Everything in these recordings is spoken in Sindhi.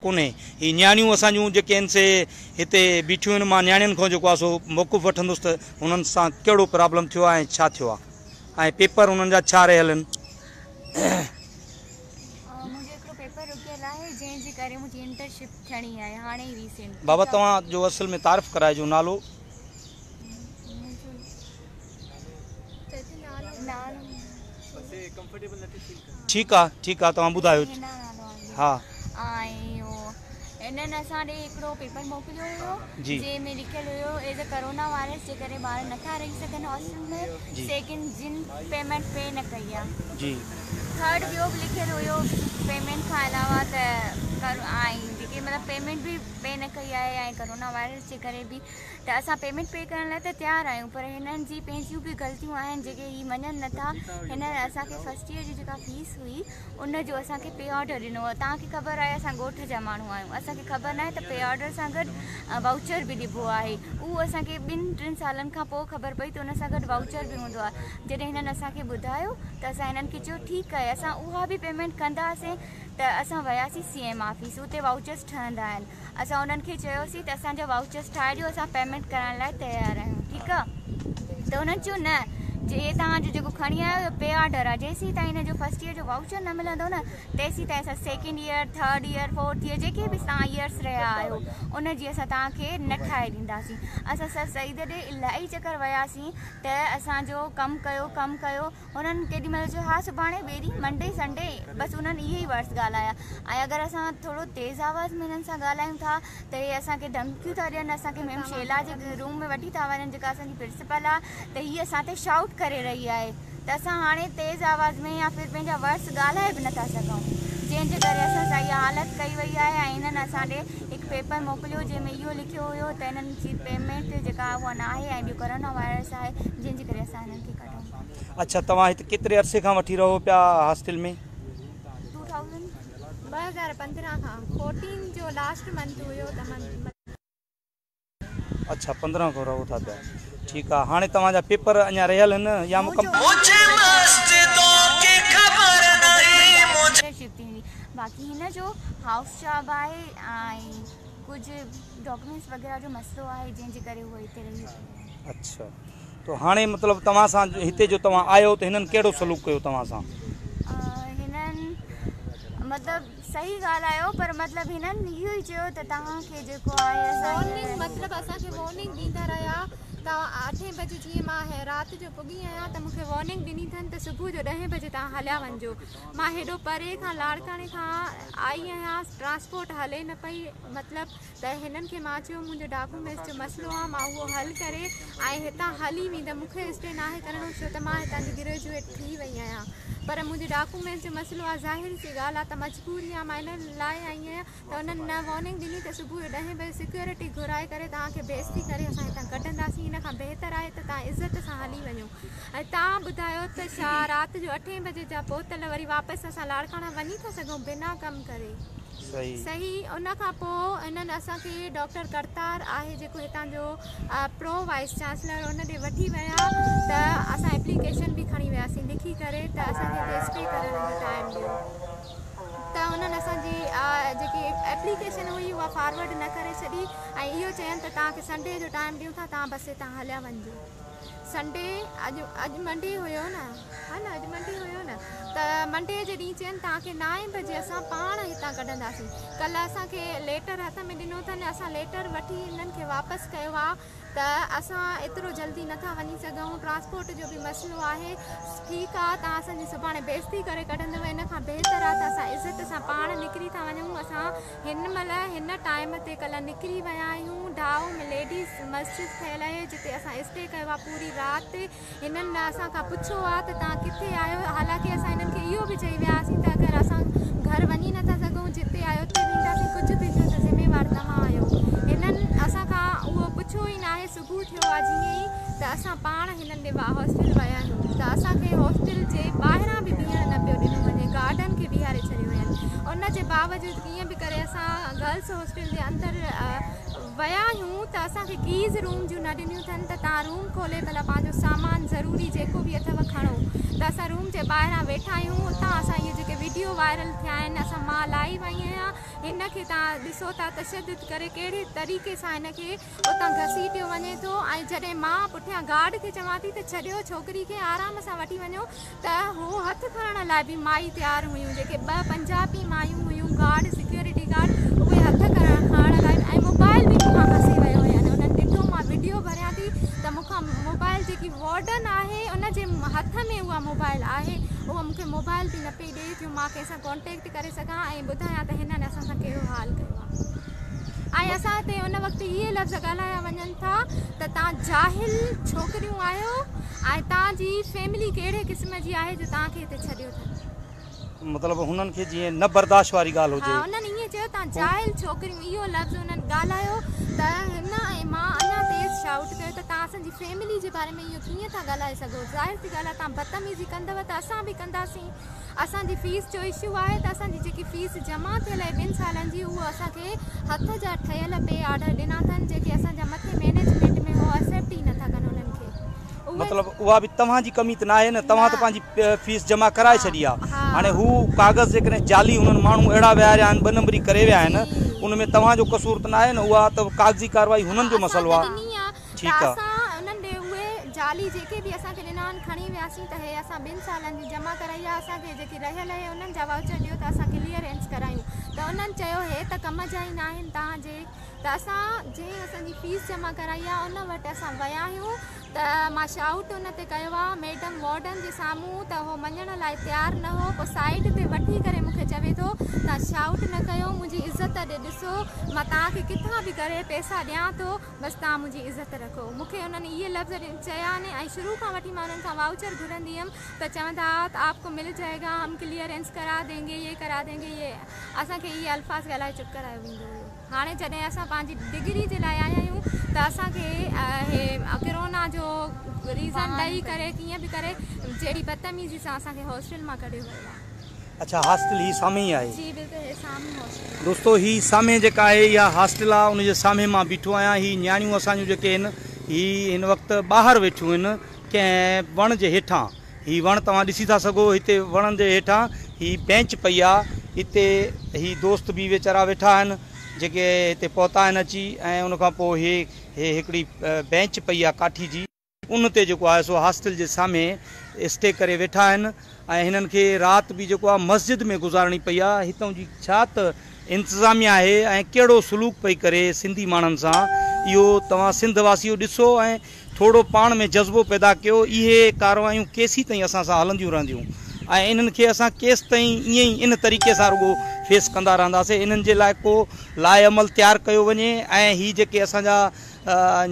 ڪونهي. هي نياڻيون اسان جون جيڪي آهن سي هتي بيٺيون آهن، مان نياڻين کان جيڪو آهي سو موقف وٺندس ته هنن سان ڪهڙو پرابلم ٿيو آهي ۽ ڇا ٿيو آهي ۽ پيپر هنن جا ڇا رهيل آهن. منهنجو هڪڙو پيپر رڪيل آهي جنهن جي ڪري منهنجي انٽرشپ ٿيڻي آهي هاڻي ئي ريسينٽ. بابا توهان جو اصل ۾ تعارف ڪرائجو نالو. ٺيڪ آ ٺيڪ آ توهان ٻڌايو ها. ۽ انهن اسان ڏي هڪڙو پيپر موڪليو هيو جنهن ۾ لکيل هيو ايز ا ڪرونا وائرس جي ڪري ٻار نٿا رهي سگهن هاسٽل ۾ سيڪنڊ جن پيمينٽ پي نه ڪئي آ ٿرڊ ٻيو به لکيل هيو پيمينٽ کان علاوه ته ۽ جيڪي مطلب پيمينٽ به پي نه ڪئي آهي ۽ ڪرونا وائرس جي ڪري به ته اسان پيمينٽ پي ڪرڻ لاء ته تيار آهيون پر هنن جي پنهنجيون به غلطيون آهن جيڪي هي مڃن نٿا هنن اسان کي فرسٽ ايئر جي جيڪا فيس هئي ان جو اسان کي پي آرڊر ڏنو هو توهان کي خبر آهي اسان ڳوٺ جا ماڻهو آهيون اسان کي خبر ناهي ته پي آرڊر سان گڏ وائوچر به ڏبو آهي اهو اسان کي ٻن ٽن سالن کان پوء خبر پئي ته ان سان گڏ وائوچر به هوندو آهي جڏهن هنن اسان کي ٻڌايو ته اسان هنن کي چيو ٺيڪ آهي اسان اها به پيمينٽ ڪنداسين ته اسان وياسين سي ايم آفيس اتي وائوچرس ٺهندا آهن اسان انهن کي چيوسين ته اسان جا وائوچرس ٺاهي ڏيو اسان پيمينٽ ڪرڻ لاء تيار آهيون ٺيڪ آ ته انهن چيو نه جي هي توهان جو جيڪو کڻي آيا آهيو پي آرڊر آ جيسين تائين هن جو فرسٽ ايئر جو وائوچر نه ملندو نه تيسين تائين اسان second year third year fourth year جيڪي به توهان ايئرس رهيا آهيو ان جي اسان توهان کي نه ٺاهي ڏينداسين اسان سر سيد ڏي الاهي چڪر وياسين ته اسان جو ڪم ڪيو ڪم ڪيو انهن ڪيڏي مهل چيو ها سڀاڻي ٻئي ڏينهن منڊي سنڊي بس انهن اهي ئي ورڊس ڳالهايا ۽ اگر اسان ٿورو تيز آواز ۾ انهن سان ڳالهايون ٿا ته اهي اسان کي ڌمڪيون ٿا ڏين اسان کي ميم شيلا جي روم ۾ وٺي ٿا وڃن جيڪا اسان جي پرنسپل آهي ته هي اسان تي شائوٽ ڪري رهي آهي ته اسان هاڻي تيز آواز ۾ يا ڦر پنهنجا ورڊس ڳالهائي به نٿا سگهون جنهن جي ڪري اسان سان اها حالت ڪئي وئي آهي ۽ انهن اسان ڏي هڪ پيپر موڪليو جنهن ۾ اهو لکيو هيو ته انهن جي پيمينٽ جيڪا اها ناهي ۽ ٻيو ڪرونا وائرس آهي جنهن جي ڪري اسان انهن کي ڪڍون اڇا توهان هت ڪيتري عرصي کان وٺي رهو پيا هاسٽل ۾؟ 2015 کان فورٽين جو لاسٽ منٿ هيو ته مان. اڇا 15 کان رهو ٿا پيا ٺيڪ آ هاڻي توهان جا پيپر اڃا رهيل هن يا مڪمل. باقي هن جو هائوس جاب آهي ۽ ڪجهه ڊاڪيومينٽس وغيره جو مسئلو آهي جنهن جي ڪري هو هتي رهي پيو. اڇا تو هاڻي مطلب توهان سان هتي جو توهان آيو ته هنن ڪهڙو سلوڪ ڪيو توهان سان؟ هنن مطلب صحيح ڳالهايو پر مطلب هنن اهو ئي چيو ته توهان کي جيڪو آهي اسان وارننگ مطلب اسان کي وارننگ ڏيندا رهيا توهان اٺين بجي جيئن مان رات جو پڳي آهيان ته مون کي وارننگ ڏني اٿن ته صبح جو ڏهين بجي توهان هليا وڃجو مان هيڏو پري کان لاڙڪاڻي کان آئي آهيان ٽرانسپورٽ هلي نه پئي مطلب ته هنن کي مان چيو منهنجو ڊاڪومينٽس جو مسئلو آهي مان اهو حل ڪري ۽ هتان هلي ويندم مون کي اسٽي ناهي ڪرڻو ڇو ته مان هتان جي گريجوئيٽ ٿي وئي آهيان پر منهنجي ڊاڪومينٽس جو مسئلو آهي ظاهر سي ڳالهه آهي ته مجبوري آهي مان ان لاء آئي آهيان ته انهن نه وارننگ ڏني ته صبح جو ڏهين بجي سيڪيورٽي گهرائي ڪري توهان کي بيعزتي ڪري اسان هتان ڪڍنداسين ان کان بهتر آهي ته توهان عزت سان هلي وڃو ۽ توهان ٻڌايو ته ڇا رات جو اٺين بجي جا پهتل وري واپس اسان لاڙڪاڻا وڃي ٿا سگهون بنا ڪم ڪري. صحيح ان کان پوء انهن اسان کي ڊاڪٽر ڪرتار آهي جيڪو هتان جو پرو وائيس چانسلر ان ڏي وٺي ويا ته اسان ايپليڪيشن به کڻي وياسين لکي ڪري ته اسان کي هتي اسٽي ڪرڻ جو ٽائيم ڏيو ته انهن اسان جي جيڪي ايپليڪيشن هئي اها فارورڊ نه ڪري ڇڏي ۽ اهو چين ته توهان کي سنڊي جو ٽائيم ڏيون ٿا توهان بس هتان هليا وڃجو. سنڊي اڄ اڄ منڊي هيو نه ها نه اڄ منڊي هيو نه ته منڊي جي ڏينهن چين توهان کي نائين بجي اسان پاڻ هتان ڪڍنداسين ڪلهه اسان کي ليٽر هٿ ۾ ڏنو اٿن اسان ليٽر وٺي هنن کي واپس ڪيو آ ته اسان ايترو جلدي نٿا وڃي سگهون ٽرانسپورٽ جو به مسئلو آهي ٺيڪ آ توهان اسان جي سڀاڻي بيعزتي ڪري ڪڍندؤ ان کان بهتر آ ته اسان عزت سان پاڻ نڪري ٿا وڃون اسان هن مهل هن ٽائيم تي ڪلهه نڪري ويا آهيون ڍائو ۾ ليڊيز مسجد ٺهيل آهي جتي اسان اسٽي ڪيو آهي پوري رات هنن نه اسان کان پڇيو آهي ته توهان ڪٿي آهيو حالانڪه اسان هنن کي اهو به چئي ويا هئاسين ته اگر اسان گهر وڃي نٿا سگهون جتي آهيو اتي وينداسين ڪجهه به ٿيو ته ذميوار توهان آهيو هنن اسان کان اهو پڇيو ئي ناهي صبح ٿيو آهي جيئن ئي ته اسان پاڻ هنن ڏي هاسٽل ويا آهيون ته اسان کي هاسٽل جي ٻاهران به بيهڻ نه پيو ڏنو وڃي گارڊن کي بيهاري ڇڏيو وين ان جي باوجود ڪيئن به ڪري اسان گرلز. گرلس هاسٽل جي اندر ويا آهيون ته اسان کي ڪيز روم جون نه ڏنيون اٿن ته توهان روم کولي ڀلا پنهنجو سامان ضروري جيڪو به اٿو کڻو ته اسان روم جي ٻاهران ويٺا آهيون اتان اسان اهي جيڪي وڊيو وائرل ٿيا آهن اسان مان لائيو آئي آهيان هن کي توهان ڏسو ٿا تشدد ڪري ڪهڙي طريقي سان هن کي اتان گهسيٽيو وڃي ٿو ۽ جڏهن مان پٺيان گارڊ کي چوان ٿي ته ڇڏيو ڇوڪري کي آرام سان وٺي وڃو ته هو هٿ کڻڻ لاء به مائي تيار هيون، جيڪي ٻه پنجابي مايون هيون گارڊ، سيڪيورٽي گارڊ، اهي هٿ کڻڻ لاء به ۽ موبائل به مون کان کسي ويو هين، انهن ڏٺو مان وڊيو ڀريان ٿي ته مون کان موبائل جيڪي وارڊن آهي ان جي هٿ ۾ اها موبائل آهي، اها مون کي موبائل به نه پئي ڏئي جو مان ڪنهن سان ڪانٽيڪٽ ڪري سگهان ۽ ٻڌايان ته هنن اسان سان ڪهڙو حال ڪيو آهي. ۽ اسان تي ان وقت اهي لفظ ڳالهايا وڃن ٿا ته توهان جاهل ڇوڪريون آهيو ۽ توهان جي فيملي ڪهڙي قسم جي آهي جو توهان کي هتي ڇڏيو اٿن. مطلب هنن کي جيئن نه برداشت واري ڳالهه هجي. ها انهن ائين چيو توهان جاهل ڇوڪريون اهو لفظ انهن ڳالهايو ته هن ۽ مان اڃا تيز شائوٽ ڪيو ته توهان اسان جي فيملي جي باري ۾ اهو ڪيئن ٿا ڳالهائي سگهو ظاهر سي ڳالهه آهي توهان بدتميزي ڪندؤ ته اسان به ڪنداسين. اسان جي فيس جو اشو آهي ته اسان جي جيڪي فيس جمع ٿيل آهي ٻن سالن جي اهو اسان کي هٿ جا ٺهيل پي آرڊر ڏنا اٿن جيڪي اسان جا مٿي مينيجمينٽ ۾ هو ايڪسيپٽ ئي نٿا ڪن انهن کي اهي مطلب اها به توهان جي ڪمي ته ناهي نه توهان ته پنهنجي فيس جمع ڪرائي ڇڏي آهي هاڻي هو ڪاغذ جيڪڏهن جعلي انهن ماڻهو اهڙا ويهاريا آهن ٻه نمبري ڪري ويا آهن ان ۾ توهان جو قصور ته ناهي نه اها ته ڪاغذي ڪارروائي هنن جو مسئلو آهي. ته اسان انهن ڏي اهي جعلي جيڪي به اسان کي ڏنا آهن کڻي وياسين ته هي اسان ٻن سالن جي جمع ڪرائي آهي اسان کي جيڪي رهيل اهي انهن جا وائوچر ڏيو ته اسان ڪليئرنس ڪرايون ته انهن چيو هي ته ڪم جا ئي ناهن توهان جي ته اسان جنهن اسان جي فيس جمع ڪرائي آهي ان وٽ اسان ويا آهيون ته مان شائوٽ ان تي ڪيو آهي ميڊم وارڊن جي سامهون ته هو مڃڻ لاء تيار نه هو پوء سائيڊ تي وٺي ڪري مون کي چوي ٿو توهان شائوٽ نه ڪيو منهنجي عزت ڏي ڏسو مان توهان کي ڪٿان به ڪري پئسا ڏيان ٿو بس توهان منهنجي عزت رکو. مون کي انهن اهي لفظ چيا آهن ۽ شروع کان وٺي مان انهن کان وائوچر گهرندي هيم ته چوندا ها ته آپ ڪو مل جائيگا، هم ڪليئرنس ڪرا دينگي، يي ڪرا دينگي يي اسان کي اهي الفاظ ڳالهائي چپ ڪرايو ويندو هيو. هاڻي جڏهن اسان پنهنجي ڊگري جي لاء آيا آهيون ته اسان کي هي ڪرونا جو ريزن ڏئي ڪري ڪيئن به ڪري جهڙي بدتميزي سان اسان کي هاسٽل مان ڪڍيو ويو آهي. اڇا هاسٽل هي سامهين ئي آهي. جي بلڪل هي سامهون هاسٽل آهي. دوستو هي سامهين جيڪا آهي اها هاسٽل آهي ان جي سامهين مان بيٺو آهيان هي نياڻيون اسان جون جيڪي آهن هي هن وقت ٻاهر ويٺيون آهن ڪنهن وڻ جي هيٺان هي وڻ توهان ڏسي ٿا سگهو هتي وڻن جي هيٺان هي بينچ پئي آهي هتي هي دوست به ويچارا ويٺا آهن جيڪي هتي پهتا آهن اچي ۽ ان کان پوء هي هي هڪڙي بينچ پئي آهي ڪاٺي جي. ان تي جيڪو آهي سو هاسٽل جي سامهين اسٽي ڪري ويٺا آهن ۽ هنن کي رات به جيڪو آهي مسجد ۾ گذارڻي پئي آهي هتان جي ڇا ته انتظاميا آهي ۽ ڪهڙو سلوڪ پئي ڪري سنڌي ماڻهن سان اهو توهان سنڌ واسيو ڏسو ۽ ٿورو پاڻ ۾ جذبو پيدا ڪيو اهي ڪارروايون ڪيسين تائين اسان سان هلنديون رهنديون ۽ انهن کي اسان ڪيستائين ائين ئي ان طريقي سان رڳو فيس ڪندا رهنداسين انهن جي لاء ڪو لاء عمل تيار ڪيو وڃي ۽ هي جيڪي اسان جا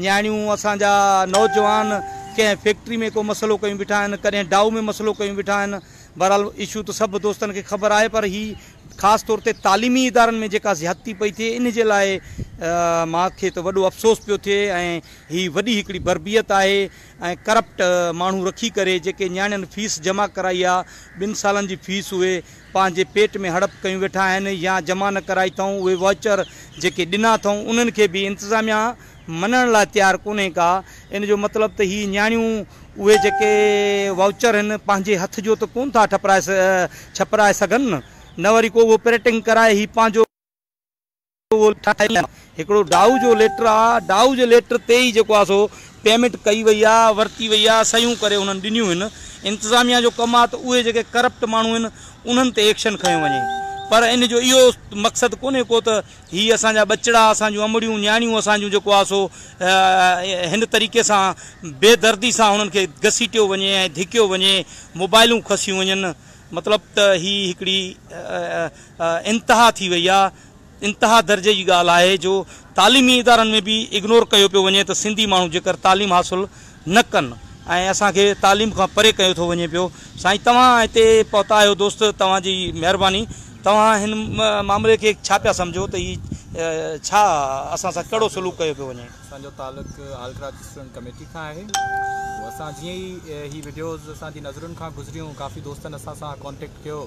نياڻيون اسان جا نوجوان ڪنهن فيڪٽري ۾ ڪو مسئلو ڪيون بيٺا آهن ڪڏهن ڊائو ۾ مسئلو ڪيون بيٺا آهن بهرحال اشو ته سڀ دوستن کي خبر آهي پر هي خاص طور تي تعليمي ادارن ۾ جيڪا زيادتي پئي ٿئي ان جي لاء مان کي ته وڏو افسوس پيو ٿئي ۽ هي وڏي هڪڙي بربيت آهي ۽ ڪرپٽ ماڻهو رکي ڪري جيڪي نياڻين فيس جمع ڪرائي آهي ٻن سالن جي فيس اهي پنهنجي پيٽ ۾ هڙپ ڪيون ويٺا آهن يا جمع نه ڪرائي اٿئون اهي وائوچر جيڪي ڏنا اٿئون انهن کي به انتظاميا مڃڻ لاء تيار ڪونهي ڪا ان جو مطلب ته هي نياڻيون اهي جيڪي وائوچر هن پنهنجي هٿ جو ته ڪونه ٿا ٺپرائي ڇپرائي سگهن نه وري ڪو اهو پريٽنگ ڪرائي هي پنهنجو اهو ٺاهي هڪڙو ڊائو جو ليٽر آ ڊائو جي ليٽر تي ئي جيڪو آ سو پيمينٽ ڪئي وئي آ ورتي وئي آ صحيحون ڪري انهن ڏنيون هن انتظاميا جو ڪم آ ته اهي جيڪي ڪرپٽ ماڻهو هن انهن تي ايڪشن کنيو وڃي پر ان جو اهو مقصد ڪونهي ڪو ته هي اسان جا ٻچڙا اسان جون امڙيون نياڻيون اسان جون جيڪو آ سو هن طريقي سان بي دردي سان انهن کي گسيٽيو وڃي ۽ ڌڪيو وڃي موبائلون کسيون وڃن مطلب ته هي هڪڙي انتها ٿي وئي آ انتها درجي جي ڳالهه آهي جو تعليمي ادارن ۾ به اگنور ڪيو پيو وڃي ته سنڌي ماڻهو جيڪر تعليم حاصل نه ڪن ۽ اسان کي تعليم کان پري ڪيو ٿو وڃي پيو. سائين توهان هتي پهتا آهيو دوست توهان جي مهرباني توهان هن معاملي کي ڇا پيا سمجهو ته هي ڇا اسان سان ڪهڙو سلوڪ ڪيو پيو وڃي. اسان جو تعلق آل ڪراچي اسٽوڊنٽ ڪميٽي کان آهي اسان جيئن ئي هي وڊيوز اسان جي نظرن کان گذريون ڪافي دوستن اسان سان ڪانٽيڪٽ ڪيو.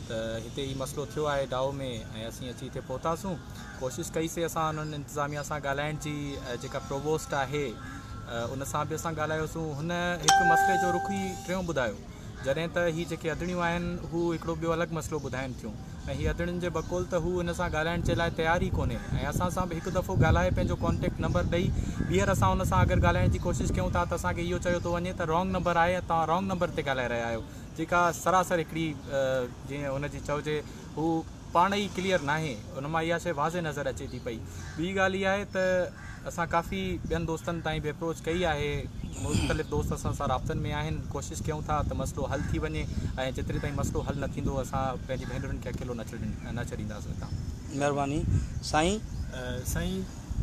ته هتي هي مسئلو ٿيو آهي ڊائو ۾ ۽ اسين اچي هتي پهتاسون ڪوشش ڪئي سي اسان انهن انتظاميا سان ڳالهائڻ جي جيڪا پرووسٽ آهي ان سان به اسان ڳالهايوسون هن هڪ مسئلي جو رخ ئي ٽيون ٻڌايو جڏهن ته هي جيڪي اڌڻيون آهن هو هڪڙو ٻيو الڳ مسئلو ٻڌائن ٿيون ۽ هي اڌڻين جي بقول ته هو هن سان ڳالهائڻ جي لاء تيار ئي ڪونهي ۽ اسان سان به هڪ دفعو ڳالهائي پنهنجو ڪانٽيڪٽ نمبر ڏئي ٻيهر اسان ان سان اگر ڳالهائڻ جي ڪوشش ڪيون ٿا ته اسان کي اهو چيو ٿو وڃي ته رانگ نمبر آهي ۽ توهان رانگ نمبر تي ڳالهائي رهيا آهيو جيڪا سراسر هڪڙي جيئن هن جي چئجي هو پاڻ ئي ڪليئر ناهي ان مان اها شيء واضح نظر اچي ٿي پئي. ٻي ڳالهه اها آهي ته اسان ڪافي ٻين دوستن تائين به اپروچ ڪئي آهي مختلف دوست اسان سان رابطن ۾ آهن ڪوشش ڪيون ٿا ته مسئلو حل ٿي وڃي ۽ جيتري تائين مسئلو حل نه ٿيندو اسان پنهنجي ڀينرن کي اڪيلو نه نه ڇڏينداسين هتان. مهرباني سائين. سائين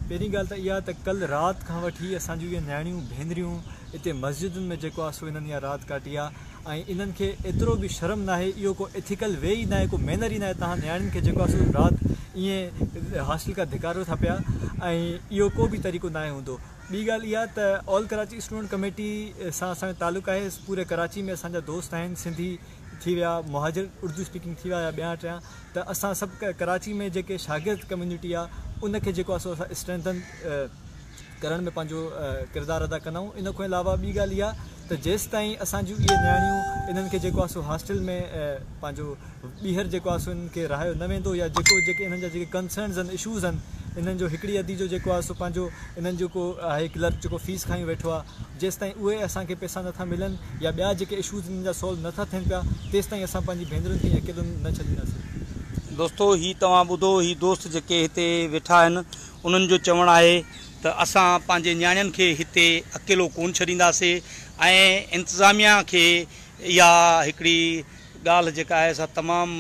پهرين ڳالهه ته اها ته ڪل رات کان وٺي اسان جون اهي نياڻيون ڀينريون اتي مسجدن ۾ جيڪو آهي سو انهن اها رات ڪاٽي آهي ۽ انهن کي ايترو به شرم ناهي اهو ڪو ايٿيڪل وي ئي ناهي ڪو مينر ئي ناهي توهان نياڻين کي جيڪو آهي سو رات ائين هاسٽل کان ڌڪاريو ٿا پيا ۽ اهو ڪو به طريقو ناهي هوندو ٻي ڳالهه اها ته آل ڪراچي اسٽوڊنٽ ڪميٽي سان اسان جو تعلق آهي پوري ڪراچي ۾ اسان جا دوست آهن سنڌي ٿي ويا مهاجر اردو اسپيڪنگ ٿي ويا يا ٻيا ٽيا ته اسان سڀ ڪراچي ۾ جيڪي شاگرد ڪميونٽي آهي ان کي جيڪو آهي سو اسان اسٽرينٿن ڪرڻ ۾ پنهنجو ڪردار ادا ڪندا آهيون ان کان علاوه ٻي ڳالهه اها ته جيستائين اسان جون اهي نياڻيون انهن کي جيڪو آهي سو هاسٽل ۾ پنهنجو ٻيهر جيڪو آهي سو انهن کي رهايو نه ويندو يا جيڪو جيڪي انهن جا جيڪي ڪنسرنز آهن اشوز آهن انهن جو هڪڙي ادي جو جيڪو آهي سو پنهنجو انهن جو ڪو آهي ڪلرڪ جيڪو فيس کايون ويٺو آهي جيستائين اهي اسان کي پئسا نٿا ملن يا ٻيا جيڪي اشوز انهن جا سالو نٿا ٿين پيا تيستائين اسان پنهنجي ڀينرن کي اڪيلو نه ڇڏينداسين. دوستو هي توهان ٻڌو هي دوست جيڪي هتي ويٺا آهن انهن جو چوڻ آهي ته اسان پنهنجي نياڻين کي هتي اڪيلو ڪونه ڇڏينداسي ۽ انتظاميا کي اها هڪڙي ڳالهه جيڪا آهي سا تمام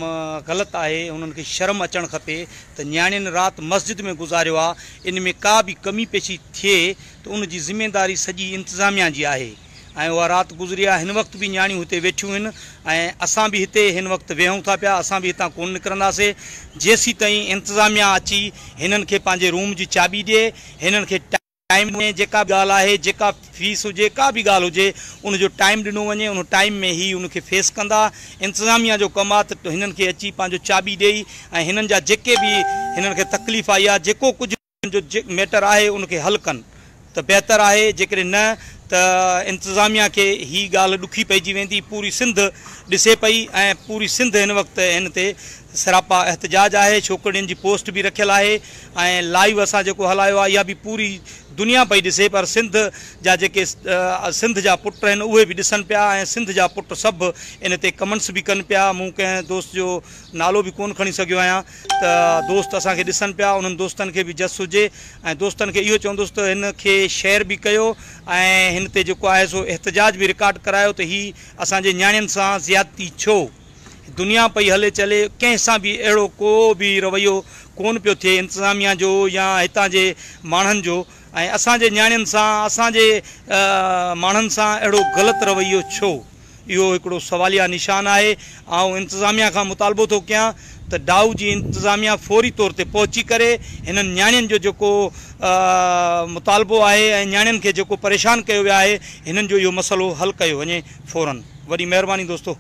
غلط آهي انهن کي شرم اچڻ کپي ته نياڻين رات مسجد ۾ گذاريو آهي ان ۾ ڪا به ڪمي پيشي ٿئي ته ان جي ذميداري سڄي انتظاميا جي آهي ۽ اها رات گذري آهي هن وقت به نياڻيون هتي ويٺيون هن ۽ اسان به هتي هن وقت ويهون ٿا پيا اسان به هتان ڪونه نڪرنداسي جيسيتائين انتظاميا اچي هنن کي پنهنجي روم جي چاٻي ڏئي هنن کي ٽائيم ڏنو وڃي جيڪا به ڳالهه آهي جيڪا فيس هجي ڪا به ڳالهه هجي ان جو ٽائيم ڏنو وڃي ان ٽائيم ۾ هي ان کي فيس ڪندا انتظاميا جو ڪم آهي ته هنن کي اچي پنهنجو چاٻي ڏئي ۽ هنن جا جيڪي به هنن کي تڪليف آئي آهي جيڪو ڪجهه جو ميٽر آهي ان کي حل ڪن ته بهتر آهي جيڪڏهن نه ته انتظاميا کي هي ڳالهه ڏکي پئجي ويندي پوري سنڌ ڏسي پئي ۽ پوري سنڌ هن وقت هن تي سراپا احتجاج آهي ڇوڪرين جي پوسٽ به رکيل آهي ۽ لائيو اسان جيڪو هلايو آهي اها به پوري دنيا پئي ڏسي پر سنڌ جا جيڪي سنڌ جا پٽ آهن اهي به ڏسن پيا ۽ سنڌ جا پٽ سڀ ان تي ڪمنٽس به ڪن پيا مون ڪنهن دوست جو نالو به ڪونه کڻي سگهيو آهيان ته دوست اسان کي ڏسن پيا انهن دوستن کي به جس هجي ۽ دوستن کي اهو چوندس ته هن کي شيئر به ڪيو ۽ هن تي جيڪو آهي سو احتجاج به رڪارڊ ڪرايو ته هي اسان جي نياڻين سان زيادتي ڇو دنيا پئي هلي چلي ڪنهن سان به اهڙو ڪو به رويو ڪونه پيو ٿئي انتظاميا جو يا هتان جي ماڻهن جو ۽ اسان جي نياڻين سان اسان جي ماڻهن سان اهڙو غلط رويو ڇو؟ اهو هڪڙو سواليه نشان آهي. آئون انتظاميا کان مطالبو ٿو ڪيان ته ڊائو جي انتظاميا فوري طور تي پهچي ڪري هنن نياڻين جو جيڪو مطالبو آهي ۽ نياڻين کي جيڪو پريشان ڪيو ويو آهي هنن جو اهو مسئلو حل ڪيو وڃي فورن. وڏي مهرباني دوستو.